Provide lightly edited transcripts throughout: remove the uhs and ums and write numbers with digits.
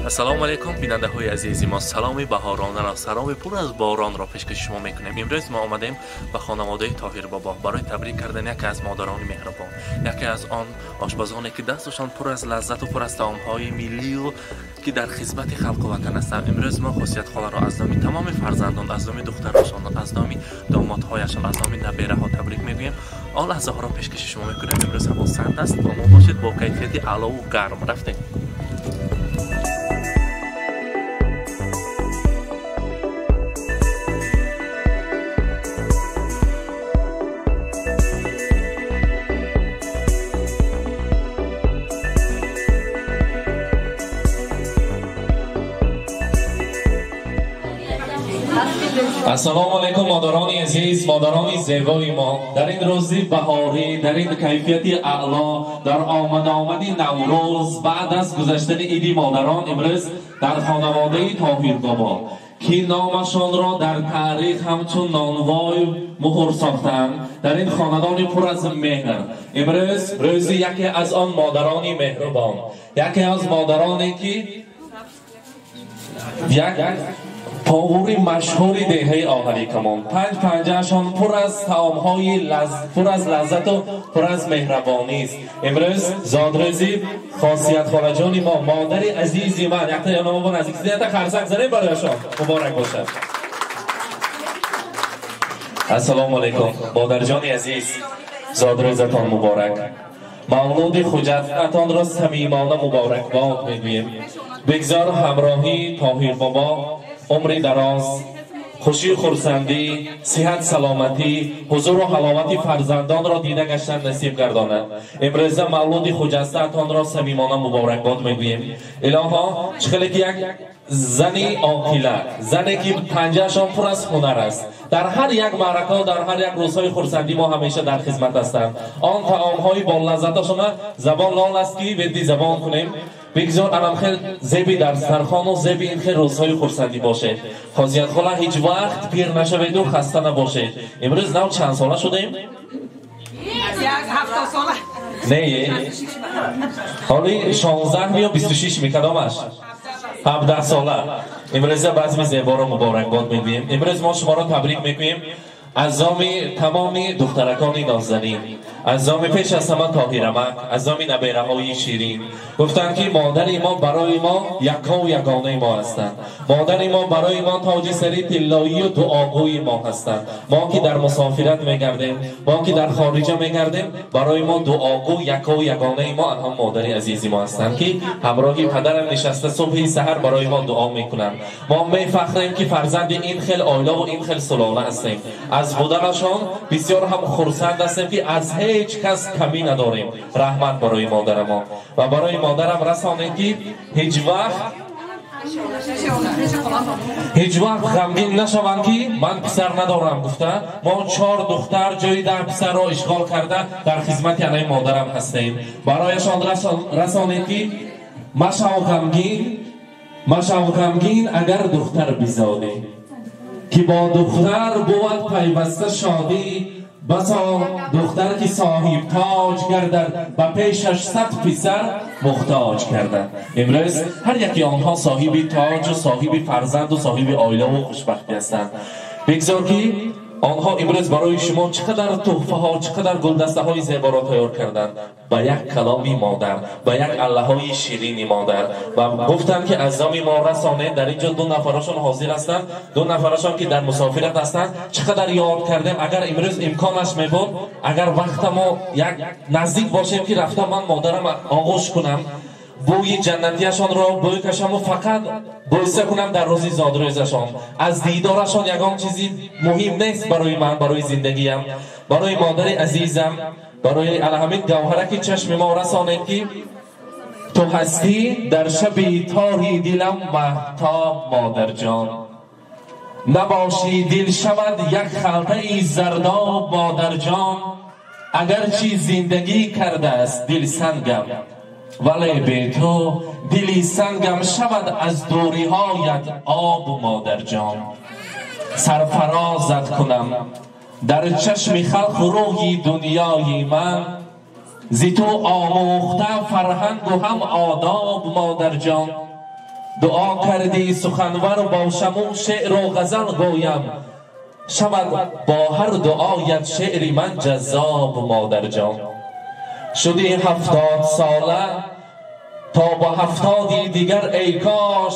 Ассалому алайкум бинандаҳои азизи мо, саломи баҳоронаро, саломи пур аз боронро пешкаши шумо мекунем. Имрӯз мо омадем ба хонаводаи Тоҳир бобо барои табрик кардани яке аз модарони меҳрубон, яке аз он ошпазоне ки дасташон пур аз лаззату пур аз таомҳои миллию ки дар хизмати халқу ватан ҳастанд. Имрӯз мо Хосият холаро аз номи тамоми фарзандон, аз номи духтарошон, аз номи домодҳояшон, аз номи набераҳо табрик мегӯем. Он лаҳзаҳоро пешкаши шумо мекунем. Имрӯз ҳаво сард аст, бо мо бошед бо кайфияти аълову гарм. Рафтем. Ассалому алайкум модарони азиз, модарони зебои мо. Дар ин рӯзи баҳорӣ, дар ин кайфияти аъло, дар омад-омади Наврӯз, баъд аз гузаштани иди модарон, имрӯз дар хонаводаи Тоҳир бобо, ки номашонро дар таърих ҳамчун нонвой муҳр сохтанд, дар ин хонадони пур аз меҳр, имрӯз рӯзи яке аз он модарони меҳрубон, яке аз модароне ки як повури машҳури деҳаи Оҳарикамон, панҷ панҷаашон пур аз таомҳои пур аз лаззату пур аз меҳрабонист. Имрӯз зодрӯзи Хосият холаҷони мо, модари азизи ман, якта ёнамон наздик якта қарсак занем барояшон. Муборак бошад. Ассалому алайкум модарҷони азиз, зодрӯзатон муборак. Мавлуди хуҷататонро самимона муборакбод мегӯем. Бигзор ҳамроҳии Тоҳир бобо умри дароз, хушию хурсандӣ, сиҳат саломатӣ, ҳузуру ҳаловати фарзандонро дида гаштан насиб гардонад. Имрӯза мавлуди хуҷастаатонро самимона муборакбод мегӯем. Илоҳо, чӣ хеле ки як зани оқила, зане ки панҷаашон пур аз ҳунар аст, дар ҳар як маъракао, дар ҳар як рӯзҳои хурсандӣ мо ҳамеша дар хизмат ҳастанд. Он таомҳои болаззаташона забон лол аст ки верди забон кунем. Бигзор анам хел зеби дар сархону зеби ин хел рӯзҳои хурсандӣ бошед. Хосият хола, ҳеҷ вақт пир нашаведу хаста набошед. Имрӯз нав чанд сола шудем? Не, ҳоли 16 ё 26 мекадомаш? 17 сола. Имрӯза базми зеборо муборакбод мегӯем. Имрӯз мо шуморо табрик мекунем аз номи тамоми духтаракони нозанин, аз номи пеш аз ҳама Тоҳирамак, аз номи набераҳои ширин. Гуфтанд ки модари мо барои мо яккаву ягонаи мо ҳастанд. Модари мо барои мо тоҷи сари тиллоию дуогӯи мо ҳастанд. Мо ки дар мусофират мегардем, мо ки дар хориҷа мегардем, барои мо дуогӯ яккаву ягонаи мо анҳо модари азизи мо ҳастанд, ки ҳамроҳи падарам нишаста субҳи саҳар барои мо дуо мекунанд. Мо мефахрем ки фарзанди ин хел оилаву ин хел сулола ҳастем. Аз буданашон бисёр ҳам хурсанд ҳастем, ки аз ҳеҷ кас камӣ надорем. Раҳмат барои модарамон ва барои модарам расонед, ки ҳеҷ вақт ғамгин нашаванд, ки ман писар надорам гуфта. Мо 4 духтар ҷои 10 писарро ишғол карда дар хизмати анаи модарам ҳастем. Барояшон расонед, ки машав ғамгин, машав ғамгин агар духтар бизодӣ, ки бо духтар бувад пайваста шодӣ. Басо духтар ки соҳиб тоҷ гардад, ба пешаш 100 писар мухтоҷ гардад. Имрӯз ҳар яки онҳо соҳиби тоҷу соҳиби фарзанду соҳиби оилаву хушбахтӣ ҳастанд. Бигзор ки онҳо имрӯз барои шумо чӣ қадар туҳфаҳо, чӣ қадар гулдастаҳои зеборо тайёр карданд, ба як каломи модар, ба як аллаҳои ширини модар. Ва гуфтанд ки аз номи мо расонед. Дар инҷо 2 нафарашон ҳозир ҳастанд, 2 нафарашон ки дар мусофират ҳастанд. Чӣ қадар ёд кардем. Агар имрӯз имконаш мебуд, агар вақта мо як наздик бошем ки рафта ман модарам оғӯш кунам, бӯи ҷаннатияшонро бӯй кашаму фақат бӯса кунам дар рӯзи зодрӯзашон. Аз дидорашон ягон чизи муҳим нест барои ман, барои зиндагиям, барои модари азизам, барои алаҳамин гавҳараки чашми мо расонед, ки ту ҳастӣ дар шаби тори дилам маҳтоб модарҷон. Набошӣ дил шавад як халтаи зардоб модарҷон. Агарчи зиндагӣ кардааст дилсангам, вале бе ту дили сангам шавад аз дуриҳоят об модарҷон. Сарфарозат кунам дар чашми халқ рӯҳи дунёи ман, зи ту омӯхта фарҳангу ҳам одоб модарҷон. Дуо кардӣ суханвар бошаму шеъру ғазал гӯям, шавад бо ҳар дуоят шеъри ман ҷаззоб модарҷон. Шудӣ 70 сола то ба 70 дигар эй кош,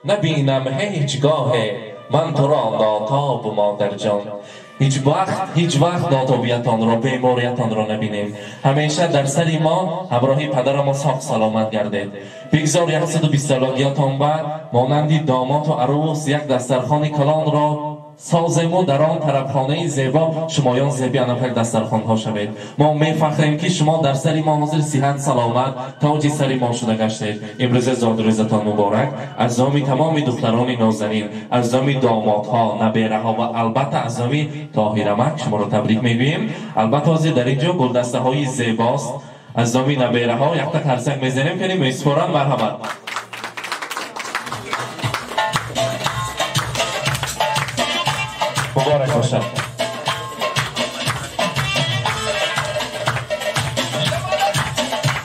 набинам ҳеҷ гоҳе ман туро нотоб модарҷон. Ҳеҷ вақт нотобиятонро, бемориятонро набинем. Ҳамеша дар сари мо ҳамроҳи падарамо соғ саломат гардед. Бигзор 120 солагиятон ба монанди домоту арӯс як дастархони калонро созему дар он тарабхонаи зебо шумоён зеби анапак дастархонҳо шавед. Мо мефахрем ки шумо дар сари мо ҳозир сиҳат саломат тоҷи сари мо шуда гаштед. Имрӯза зодрӯзатон муборак. Аз номи тамоми духтарони нозанин, аз номи домодҳо, набераҳо ва албатта аз номи Тоҳирамак шуморо табрик мегӯем. Албатта ҳозир дар ин ҷо гулдастаҳои зебост. Аз номи набераҳо якта қарсак мезанем, кани месупорам. Марҳамат. Муборак бошад.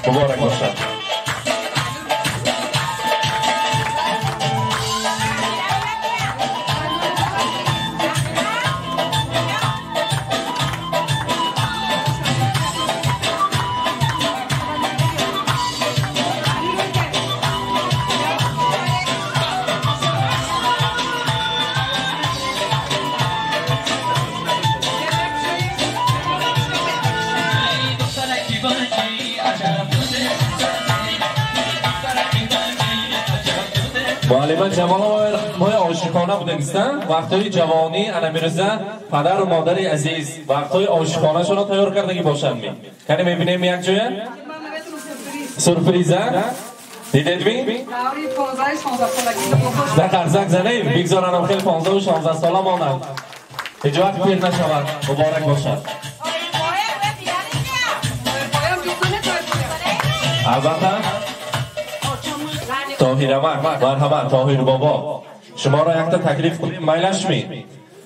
Муборак бошад. Муаллима Ҷамолова мои ошиқона будагистан. Вақтҳои ҷавонӣ ана мирза падару модари азиз вақтҳои ошиқонашонро тайёр кардагӣ бошанд ми. Кани мебинем як ҷоя? Сюрприза? Дидед ми? Да қарзак занем, бигзоранам хел 15-16 сола монанд. Ҳеҷ вақт пир нашавад. Муборак бошад. Албатта Тоҳирамак, марҳамат, Тоҳир бобо, шуморо якта таклиф кунем, майлашми?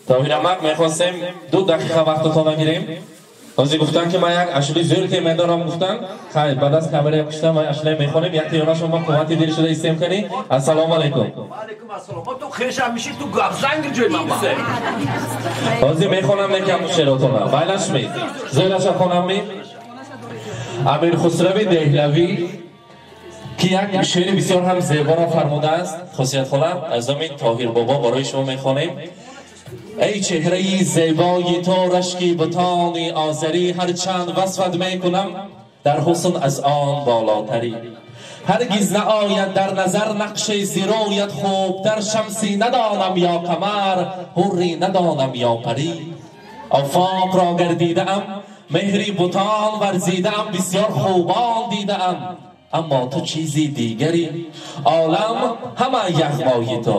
Тоҳирамак, мехостем 2 дақиқа вақтатонро гирем. Ҳозир гуфтан ки ман як ашли зӯр ки медорам гуфтан. Хайр, баъд аз камера куштан ман ашле мехонем, якта ёна шумо қуввати дил шуда истем кани. Ассалому алайкум. Ва алайкум ассалом. Мо ту хеша миши ту гапзанг ҷой ман. Ҳозир мехонам некам шеъротона. Майлашми? Зӯраша хонам ми? Амир Хусрави Деҳлавӣ ки як шеъри бисёр ҳам зеборо фармудааст. Хосият хола, аз номи Тоҳир бобо барои шумо мехонем. Эй чеҳраи зебои ту рашки бутони озарӣ, ҳарчанд васфат мекунам дар ҳусн аз он болотарӣ. Ҳаргиз наояд дар назар нақши зироят хубтар, шамсӣ надонам ё қамар, ҳуррӣ надонам ё парӣ. Офоқро гардидаам, меҳри бутон варзидаам, бисёр хубон дидаам, аммо ту чизи дигари. Олам ҳама яғмои ту,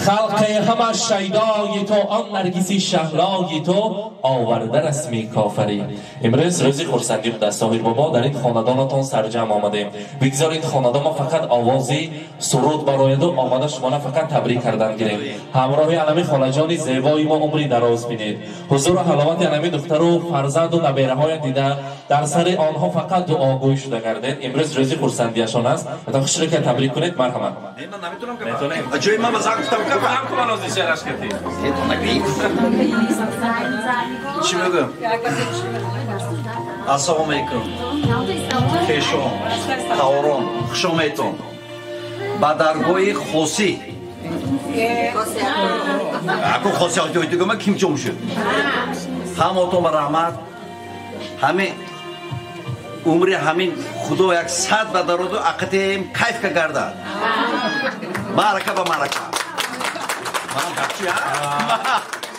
халқи ҳама шайдои ту, он наргиси шаҳлои ту оварда расми кофарӣ. Имрӯз рӯзи хурсандӣ будааст. Тоҳир бобо, дар ин хонадонатон сарҷамъ омадем. Бигзор ин хонадон мо фақат овози суруд барояду омада шуморо фақат табрик кардан гирем. Ҳамроҳи анами холаҷони зебои мо умри дароз бинед. Ҳузуру ҳаловати анами духтару фарзанду набераҳоя дида дар сари онҳо фақат дуогӯй шуда гардед. Имрӯз рӯзи хурсандиашон аст. Хушро ки табрик кунед. Марҳамат. Ҷои ман ба занг гуфтам чӣ мегӯям? Ассалому алайкум. Хешон, таворон, хуш омадетон ба даргоҳи Хосӣ. Аку Хосӣ ҷойдигама ким ҷом шуд? Ҳамотон ба раҳмат. Ҳамин умри ҳамин худо як сад ба дароду ақитем кайф ка гардад. Маърака ба маърака.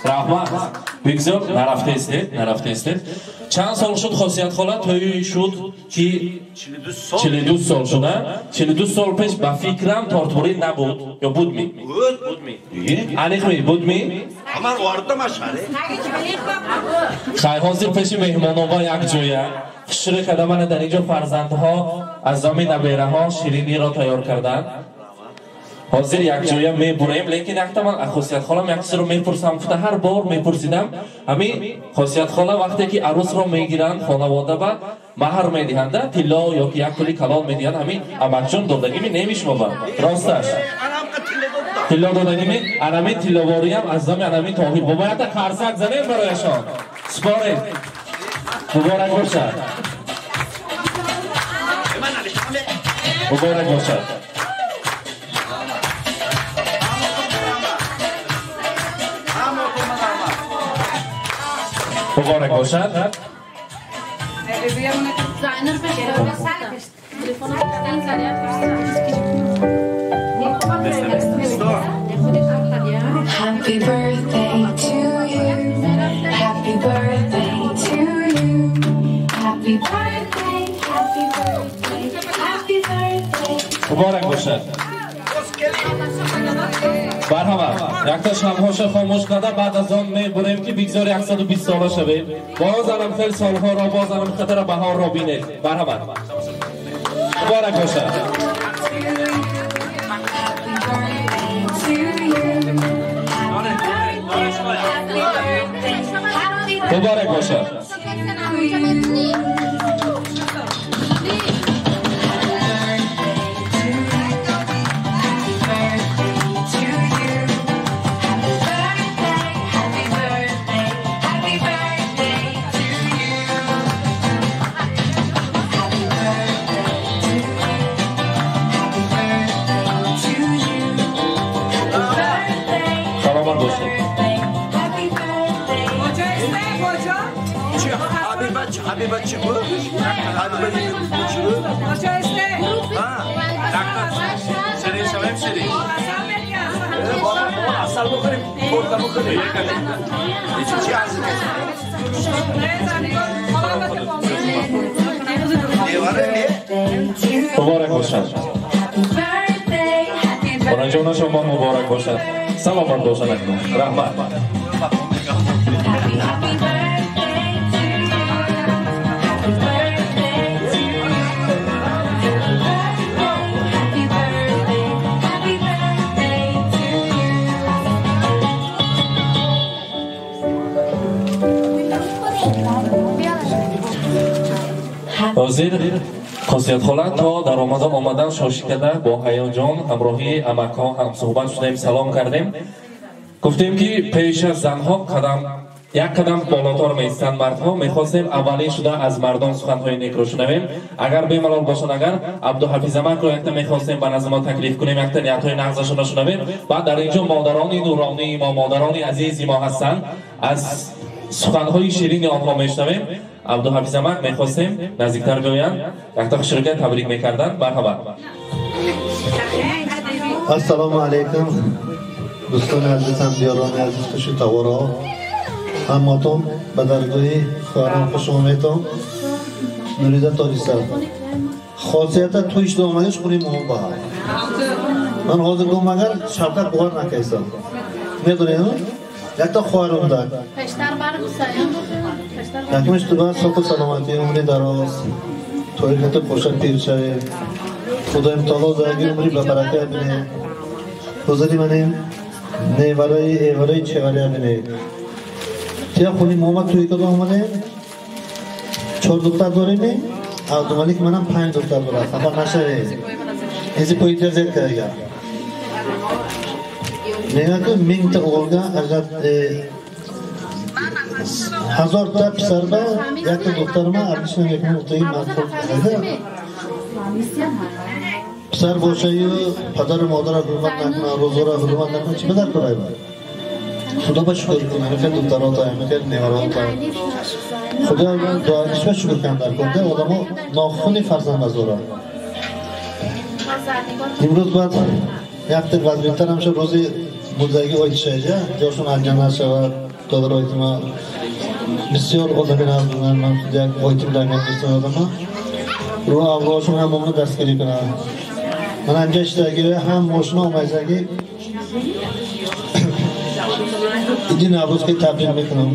Раҳмат. Бигзор нарафтаистед, нарафтаистед. Чанд сол шуд Хосият хола тӯй шуд ки 42 сол шуд, 42 сол пеш ба фикрам тортбурӣ набуд ё буд ми? Буд ми. Аниқ ми буд ми? Ман овардамаш ҳале. Хай, ҳозир пеши меҳмонова як ҷоя хушрӯ карда мана дар инҷо фарзандҳо аз номи набераҳо шириниро тайёр карданд. Ҳозир якҷоя мебурем, лекин якта ман Хосият холам як чизро мепурсам. Гуфта ҳар бор мепурсидам, ҳамин Хосият хола вақте ки арӯсро мегиранд, хонавода ба маҳр медиҳанда, тилло ё ки як пули калон медиҳанд, ҳамин амакҷон додагими немишмоба. Росташ. Тилло додагими анами тилловориам аз номи анами Тоҳир бобо якта қарсак занем барояшон. Според. Муборак бошад. Муборак бошад. Муборак бошад. Happy birthday to you. Happy birthday to you. Happy birthday, happy birthday, happy birthday. Муборак бошад. Барҳама, якта шамҳоша хомӯш карда, баъд аз он мебурем ки бигзор 120 сола шавем. Бозанам хел солҳоро, бозанам хатара баҳорро бинед. Барҳама. Муборак бошад. Муборак бошад. Муборак бошад. Оранҷона шумо муборак бошад. Саломат бошад акнун. Раҳмат. Ҳозир Хосиятхола то даромада омадан шошикада бо ҳаяҷон ҳамроҳии амакҳо ҳамсуҳбат шудем, салом кардем. Гуфтем ки пеш аз занҳо қадам як қадам болотар меистанд мардҳо. Мехостем аввалин шуда аз мардон суханҳои некро шунавем. Агар бемалол бошанд, агар Абдуҳафиз амакро якта мехостем ба назди мо таклиф кунем, якта ниятҳои нағзашонро шунавем. Баъд дар инҷо модарони нуронии мо, модарони азизи мо ҳастанд, аз суханҳои ширини онҳо мешунавем. Абдуҳафиз амак мехостем наздиктар биёянд, якта хушрӯя табрик мекарданд. Марҳабат. Ассалому алайкум дӯстони азиз, ҳамдиёрони азиз, хушу таворо ҳаматон ба даргоҳи хоҳарам хуш омедтон. Нурида Тоҷиса хосията тӯй шуда омадиш хуни моҳ баҳар. Ман ҳозир гум агар шавкат бовар накайсам. Медонед? Якта хоҳарам дар. Якмиш туба соқу саломатӣ, умри дароз, тоилата боша пир шавед. Худои мутаоло заги умри ба баракат бинед. Ҳузури манем невараи эвараи чевария бинед. Тия хуни Муҳаммад туй када омадем. 4 духтар дорем. Абдумалик манам 5 духтар дорад. Хафа нашавед. Эзи поития зед карда. Мегӯяд ки миңта o'g'ilga ajrat ҳазорта писарба якта духтарма арзиш намекунад. Утои мақбул писар бошаю падару модарро ҳурмат накунад, рӯзоро ҳурмат накунад, чӣ бадар кунад? Худо ба шукр кун, ҳамин хел духтарота, ҳамин хел неварота. Худо дуоишба шукр кун дар кун. Одамо нохуни фарзанд азора. Имрӯз бояд якта вазминтар ҳамша рӯзи мурдагӣ ойтишаҷа, ҷошон алҷаннат шавад. Додаро ойтима бисёр одами нағз, ман худ як ойтим дар меистон одама. Рӯ авлошон ҳам момуна дастгирӣ кунад. Ман ҳамҷа иштагӣ ҳам мошина омайзагӣ иди Наврӯз ки табрик мекунам.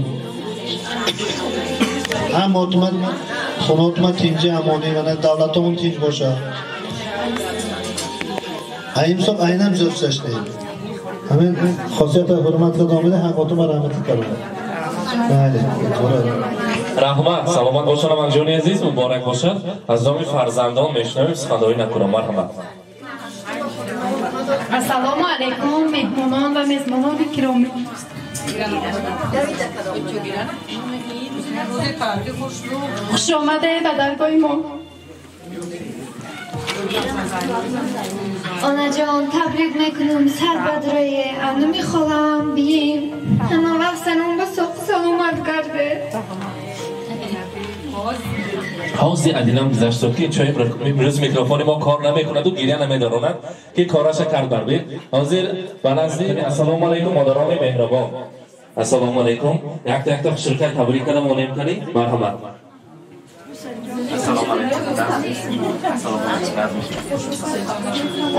Ҳам отума хонотума тинҷи амонӣ ва давлатомон тинҷ бошад. Аимсол айнам зиёд шашнем. Ҳамин хосията ҳурмат карда омада, ҳам отума раҳматӣ карда. Бале, раҳмат, саломат бошанд амакҷони азиз, муборак бошад. Аз номи фарзандон мешунавем суханҳои накунам. Марҳамат. Ассалому алайкум, меҳмонон ва мезбонони киромӣ. Хуш омадед ба даргоҳи мо. Онаҷон, табрик мекунам, сар бадрое, ануми холам бием. Ҳама вақт санон ба соқу саломат гарде. ҳозир адилам гузашт ки чой имрӯз микрофони мо кор намекунаду гиря намедаронад ки кораша кард барбед. Ҳозир ба назди ассалому алайкум модарони меҳрабон. Ассалому алайкум. Якта якта хушрӯкай табрик кардам онем кани марҳамат.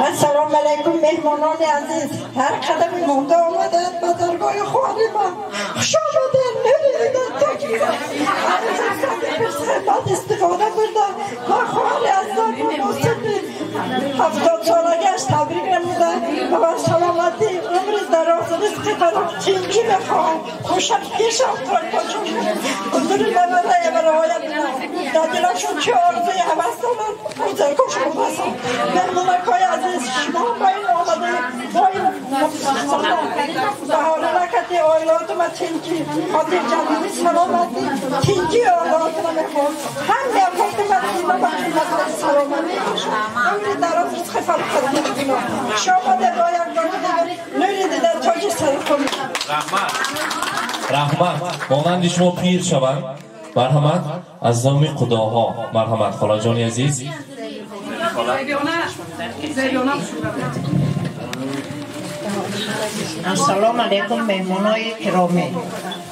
Ассалому алайкум меҳмонони азиз. Ҳар қадами монда омаданд ба даргоҳи хоҳари ман. Хуш омадед, нури тоҷикистон. Бад истифода бурда ва хоҳари азизам муносиби 70 солагиаш табрик намуда ва саломатӣ, умри дароз, ризқи фаровон, тинҷӣ мехоҳам. Хушам пешам тоҷик ҳузури набарая ва риоят кунам. Дар дилашон чӣ орзуи ҳавас доранд, орзуҳошон басанд. Меҳмонакҳои азиз, шумо ба ин омадаед, бо ин баҳоралакати оилаотума тинҷӣ, хотирҷамъӣ, саломатӣ, тинҷӣ оилаотума мехоҳам. Ҳамаи фотима ба қиматҳои саломатӣ бошад. Умри дароз, ризқи фаровон мекунам. Хуш омадед бо як бори дигар нури дида тоҷи сари худ. Раҳмат, раҳмат. Монанди шумо пир шаванд. Марҳамат аз номи худоҳо. Марҳамат холаҷони азиз. Ассалому алайкум меҳмонои киромӣ.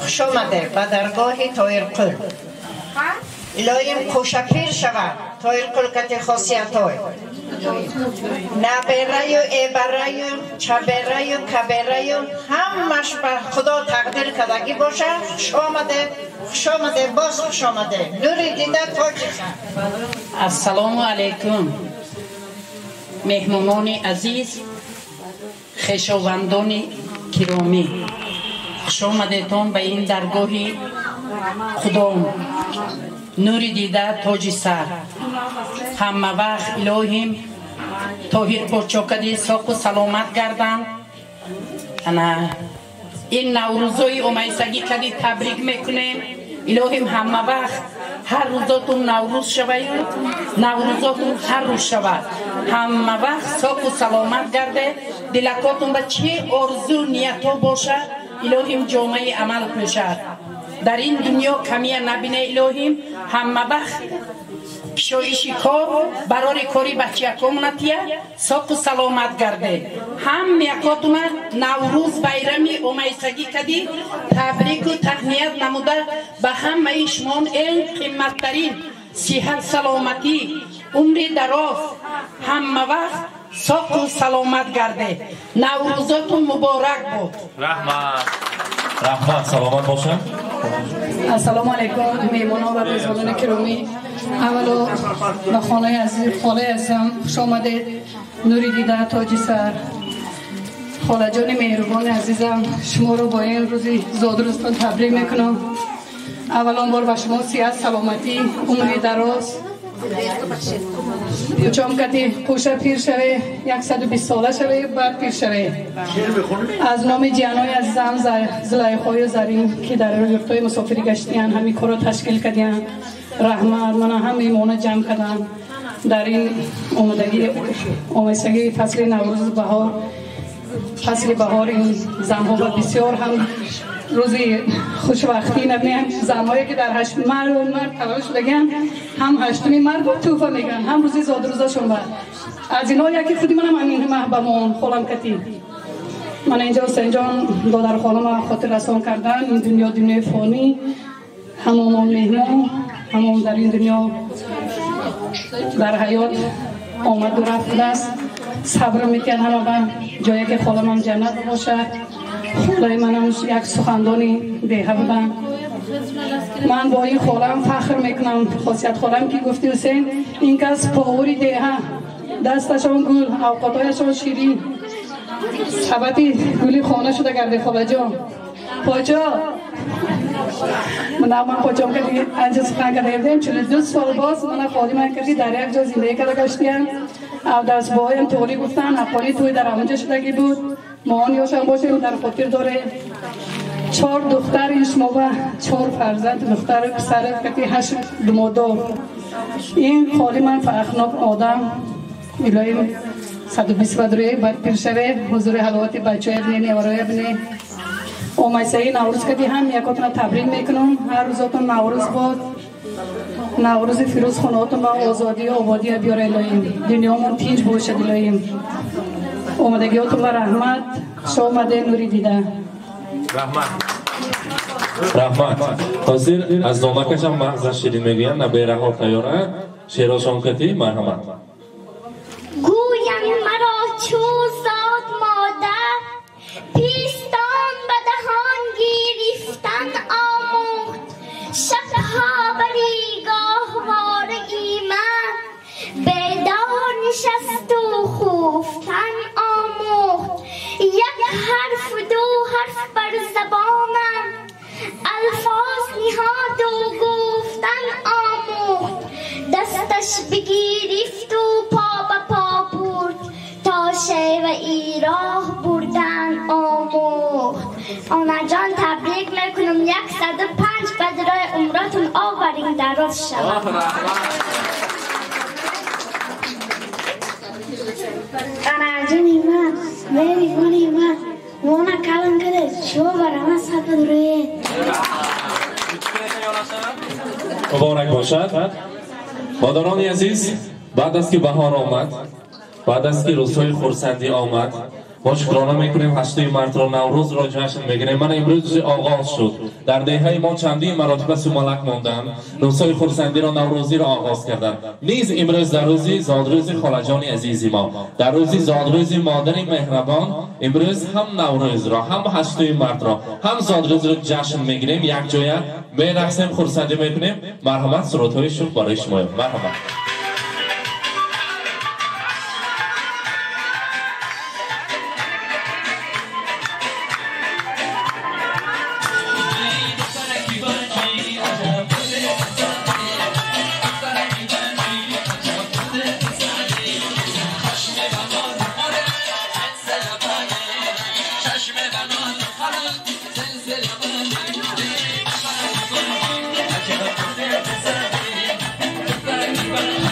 Хуш омадед ба даргоҳи Тоирқул. Илоҳим хушапир шавад Тоирқул кати хосиятҳой. Набераю, эбараю, чабераю, кабераю ҳамаш ба Худо тақдир кардагӣ бошад. Хуш омадед, хуш омадед, боз хуш омадед. Нури дида тоҷи сар. Ассалому алайкум меҳмонони азиз, хешовандони киромӣ. Хуш омадетон ба ин даргоҳи Худом. Нури дида тоҷи сар. Ҳама вақт илоҳим Тоҳир Почокади соқу саломат гарданд. Ана ин наврӯзои омайсагӣ кади табрик мекунем. Илоҳим ҳама вақт ҳар рӯзотун наврӯз шаваю наврӯзотун ҳар рӯз шавад. Ҳама вақт соқу саломат гарде. Дилакотун ба чӣ орзу ниятҳо бошад, илоҳим ҷомаи амал пӯшад. Дар ин дунё камия набине илоҳим. Ҳама вақт кишоиши кор барори кори бачиякомонатия соқу саломат гарде. Ҳамаякотуна наврӯз байрами омайсагӣ кадӣ табрику таҳният намуда ба ҳамаи шумон эн қимматтарин сиҳат, саломатӣ, умри дароз, ҳама вақт соқу саломат гарде. Наврӯзотун муборак буд. Раҳмат, раҳмат, саломат бошанд. Ассалому алайкум меҳмонон ва мезбонони киромӣ. Аввало ба хонаи азиз, холаи азизам хуш омадед. Нури дида тоҷи сар. Холаҷони меҳрубони азизам, шуморо бо ин рӯзи зодрӯзтон табрик мекунам. Аввалон бор ба шумо сиҳат, саломатӣ, умри дароз, Чом кати қӯша пир шаве, 120 сола шаве, баъд пир шаве. Аз номи ҷиҳанҳои азизам Зулайхою Зарин, ки дар юртҳои мусофирӣ гаштиянд, ҳамин корро ташкил кардиянд. Раҳмат, мана ҳам меҳмона ҷамъ карданд дар ин омодагӣ, омодагии фасли Наврӯз баҳор. Фасли баҳор ин занҳо ба бисёр ҳам рӯзи хушвақтӣ набинем. Занҳое ки дар ҳашт мард таваллуд шудагианд, ҳам ҳаштуми мард бо тӯҳфа мегиранд, ҳам рӯзи зодрӯзашон ба. Аз инҳо яке худи манам ҳамин маҳбамон холам катӣ. Ман инҷо Ҳусейнҷон додархолама хотиррасон кардан. Ин дунё дунёи фонӣ, ҳамомон меҳмон, ҳамон дар ин дунё дар ҳаёт омаду рафт будааст. Сабр метиҳад ҳама ба ҷое ки холамам ҷаннат бошад. Холаи манам як сухандони деҳа буданд. Ман бо ин холам фахр мекунам. Хосият холам ки гуфти Ҳусейн, ин кас повури деҳа, дасташон гул, авқотҳояшон ширин, сабати гули хона шуда гарде холаҷон. Поҷо ман поҷом ки анҷа сухан карда гирдем, 42 сол боз мана холи ман кардӣ дар як ҷо зиндагӣ карда гаштиям. Авдастбоям тоғри гуфтан, ақоли тӯй дар ҳамонҷа шудагӣ буд. Мо он ёшам бошем дар хотир дорем. 4 духтар ин шумо ва 4 фарзанд, духтар писар кати 8 думодор. Ин холи ман фахнок одам. Илоҳим 120 бадрӯи бад пир шаве, ҳузури ҳаловати бачаҳоя бинӣ, невароя бинӣ. Омайсаи Наврӯз кади ҳам якотона табрик мекунам. Ҳар рӯзотон Наврӯз бод. Наврӯзи фирӯз хонаотон ба озодию ободия биёра илоҳим. Дунёмон тинҷ бошад илоҳим. Омадагиотон ба раҳмат. Хуш омаде нури дида. Раҳмат. Раҳмат. Ҳозир аз номакашам мағза ширин мегӯянд, набераҳо тайёра. Шерошон кати марҳамат. Гӯянд маро чун зод модар, пистон ба даҳон гирифтан омӯхт. Шабҳо бари гоҳвораи ман бедор нишасту хуфтан омӯхт. Як ҳарфу ду ҳарф бар забонам алфоз ниҳоду гуфтан омӯхт. Дасташ бигирифту по ба по бурд, то шеваи роҳ бурдан омӯхт. Онаҷон табрик мекунам, 105 бадрой умротон оварин дароз шавад. Анаҷони ман, меҳрибони ман, мона калон каде шумо барама сад бадрое. Муборак бошад. Модарони азиз, баъд аз ки баҳор омад, баъд аз ки рӯзҳои хурсандӣ омад, мо шукрона мекунем 8 мартро, Наврӯзро ҷашн мегирем. Мана имрӯз рӯзи оғоз шуд. Дар деҳаи мо чандин маротиба сумалак монданд, рӯзҳои хурсандиро, наврӯзиро оғоз карданд. Низ имрӯз дар рӯзи зодрӯзи холаҷони азизи мо, дар рӯзи зодрӯзи модари меҳрабон, имрӯз ҳам Наврӯзро, ҳам 8 мартро, ҳам зодрӯзро ҷашн мегирем, якҷоя мерақсем, хурсандӣ мекунем. Марҳамат, сурудҳои шух барои шумо. Марҳамат. Thank you.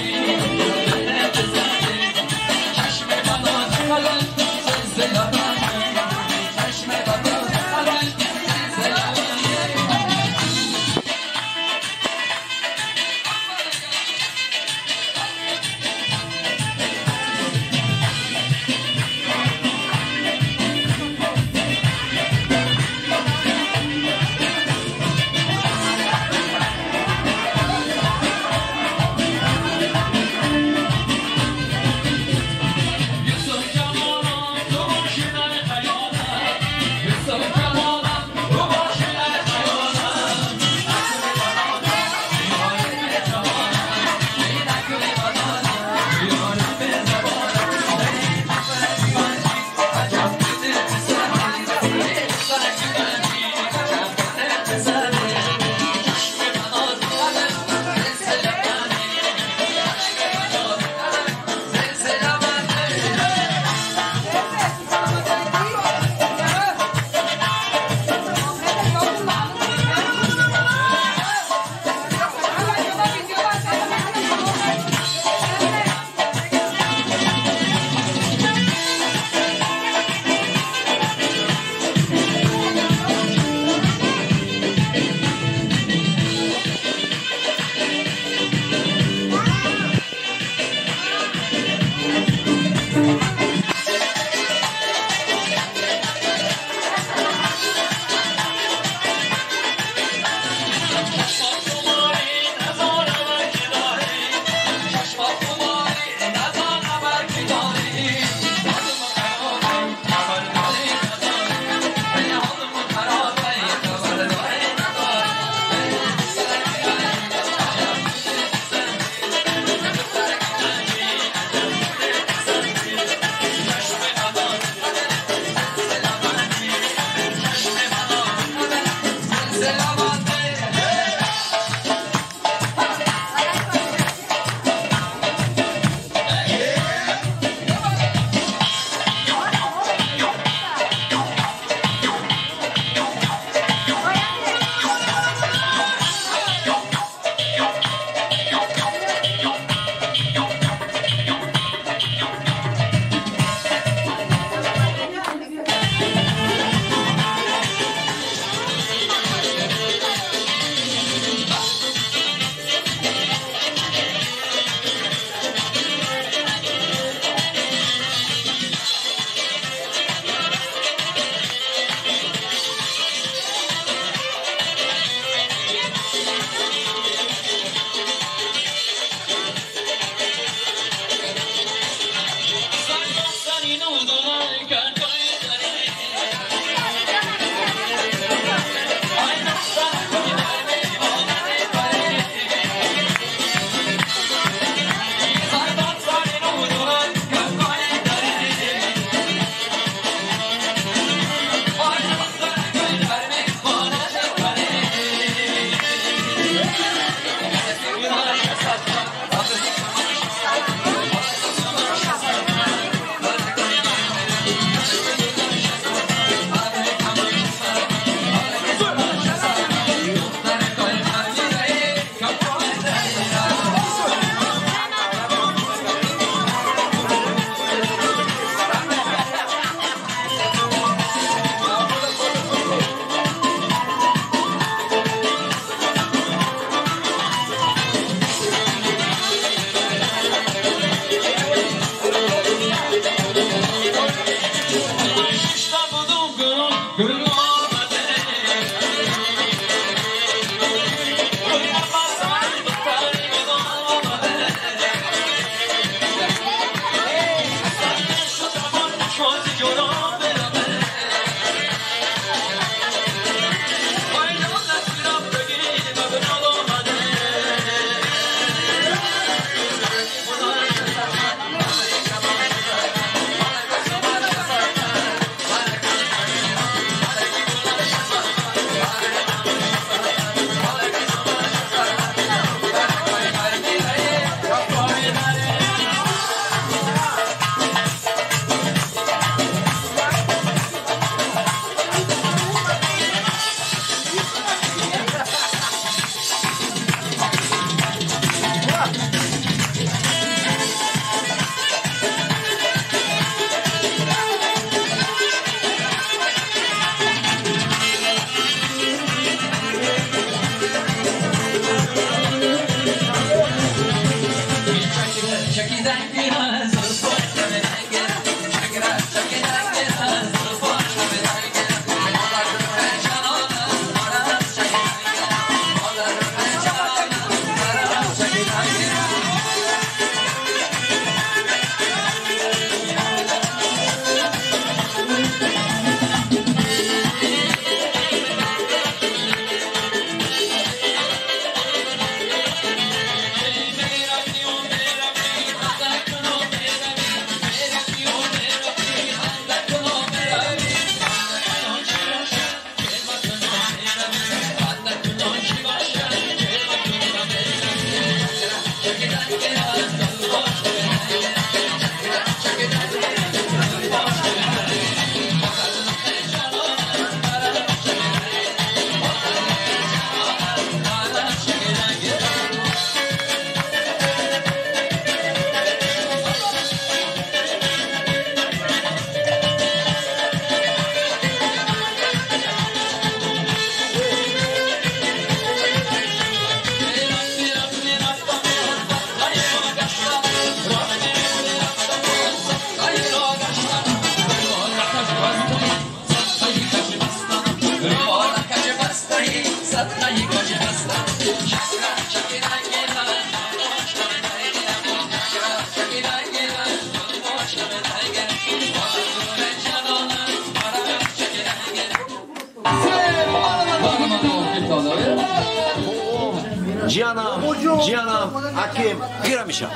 Ҷиянам, аким, гира мешам.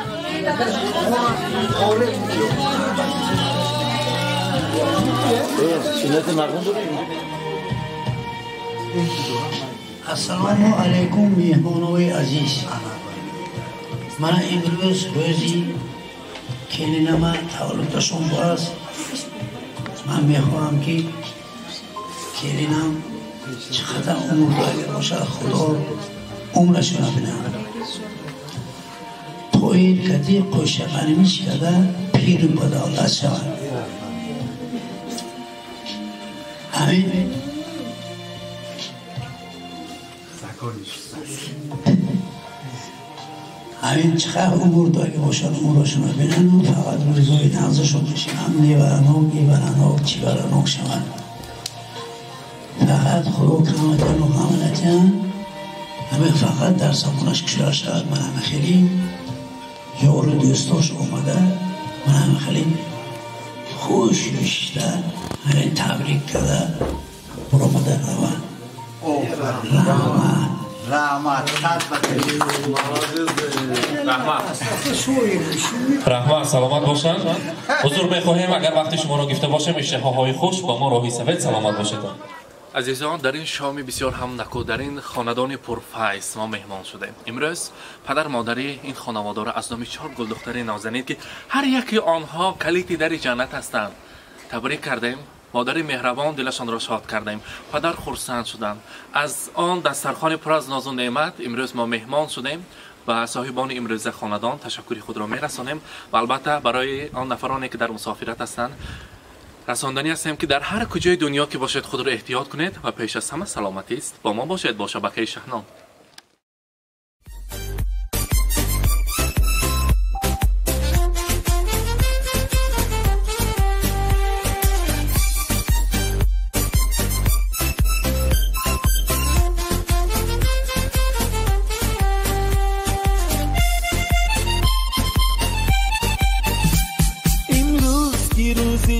Ассалому алайкум, меҳмонои азиз. Мана имрӯз рӯзи келинама таваллудашон буаст. Ман мехоҳам, ки келинам чӣ қадар умр дорда бошад, Худо умрашона бинад. Тоир кати қӯшақанимиш карда пиру бадавлат шавад. Ҳамин ҳамин чӣ қадр умр дорда бошад, умрашона бинанд, фақат рӯзои нағзашон бишинанд, неваранок, иваранок, чиваранок шаванд. Фақат Худо каматану ҳаманатян, ҳамин фақат дар замонаш кушода шавад. Ман ҳама хеле ёру дӯстош омада, ман ҳама хеле хуш ништа, ҳамин табрик карда баромада раванд. Раҳмат. Раҳмат. Раҳмат. Раҳмат, саломат бошанд. Ҳузур мехоҳем, агар вақти шуморо гирифта бошем, иштиҳоҳои хуш ба мо роҳи сафед, саломат бошед. Азизон, дар ин шоми бисёр ҳам наку, дар ин хонадони пурфайз мо меҳмон шудем. Имрӯз падар модари ин хонаводаро аз номи чор гулдухтари нозанин, ки ҳар яки онҳо калити дари ҷаннат ҳастанд, табрик кардем. Модари меҳрабон дилашонро шод кардем, падар хурсанд шуданд. Аз он дастархони пур аз нозу неъмат имрӯз мо меҳмон шудем ва соҳибони имрӯза хонадон ташаккури худро мерасонем ва албатта барои он нафароне ки дар мусофират ҳастанд расонданӣ ҳастем, ки дар ҳар куҷои дунё ки бошед, худро эҳтиёт кунед ва пеш аз ҳама саломатист. Бо мо бошед бо шабакаи Шаҳном.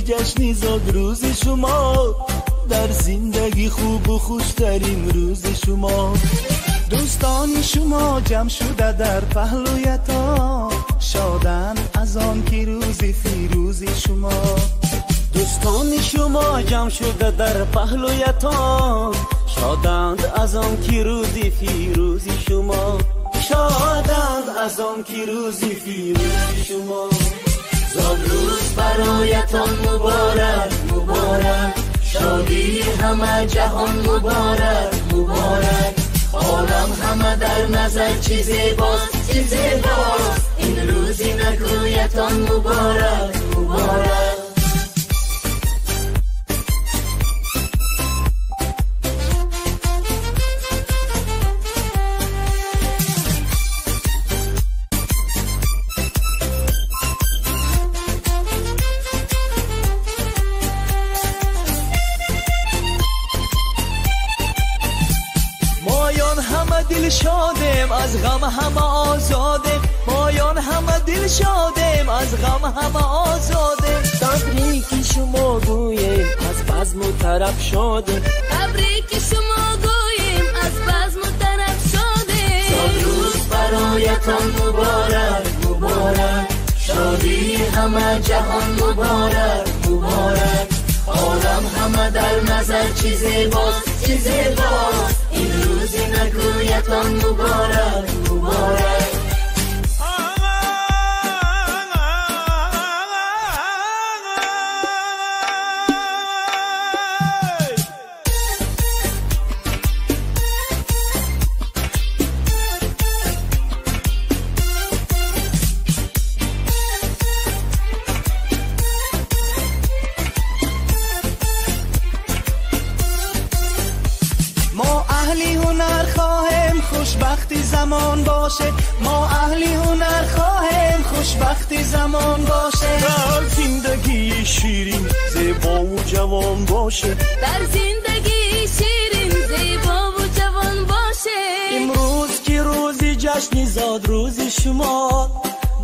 ҷашни зодрӯзи шумо, дар зиндагӣ хубу хуштарин рӯзи шумо. Дӯстони шумо ҷамъ шуда дар паҳлӯятон, шоданд аз он ки рӯзи фирӯзи шумо. Дӯстони шумо ҷамъ шуда дар паҳлӯятон, шоданд аз он ки рӯзи фирӯзи шумо. Шоданд аз он ки рӯзи фирӯзи шумо. Зодрӯз бароятон муборак, муборак, шодии ҳама ҷаҳон муборак, муборак. Олам ҳама дар назар чӣ зебост, чӣ зебост, ин рӯзи накӯятон муборак, муборак. شادیم، از غم همه آزادیم، مایان همه دل شادیم، از غم همه آزادیم. تبریک شما گوییم از بزم و طرب شادیم، تبریک شما گوییم از بزم و طرب شادیم. سالروز برایتان مبارک مبارک، شادی همه جهان مبارک مبارک. عالم همه در نظر چی زیباست چی زیباست، این روز نکویتان مبارک مبارک. خوشبختی زمان باشه، ما اهلی هنر خواهیم، خوشبختی زمان باشه. در زندگی شیرین زیبا و جوان باشه، در زندگی شیرین زیبا و جوان باشه. امروز که روزی جشن زاد روز شما،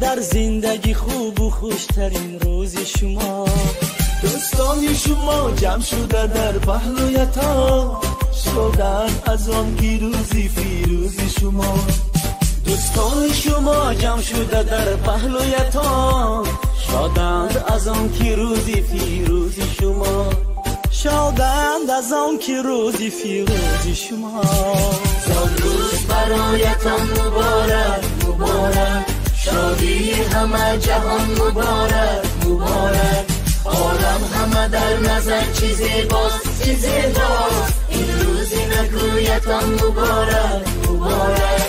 در زندگی خوب و خوشترین روز شما. دوستان شما جمع شده در پهلویتان، شدن از آن که روزی فیروزی شما. دوستان شما جمع شده در پهلویتان، شادند از آن که روزی فیروزی شما، شادند از آن که روزی فیروزی شما. سالروز برایتان مبارک مبارک، شادی همه جهان مبارک مبارک. عالم همه در نظر چی زیباست چی زیباست، این روز نکویتان مبارک مبارک.